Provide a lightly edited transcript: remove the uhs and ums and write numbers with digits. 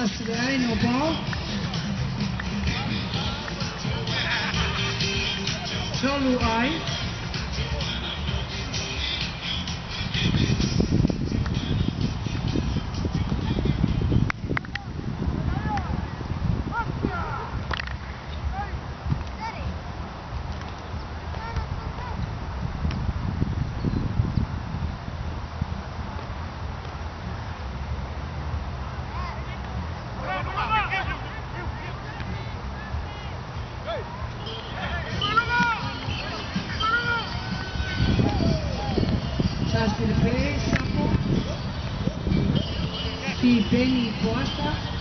Pass to the eye, no ball. Tolu ai. Charge to the play, Sapo. Fi Benny Costa.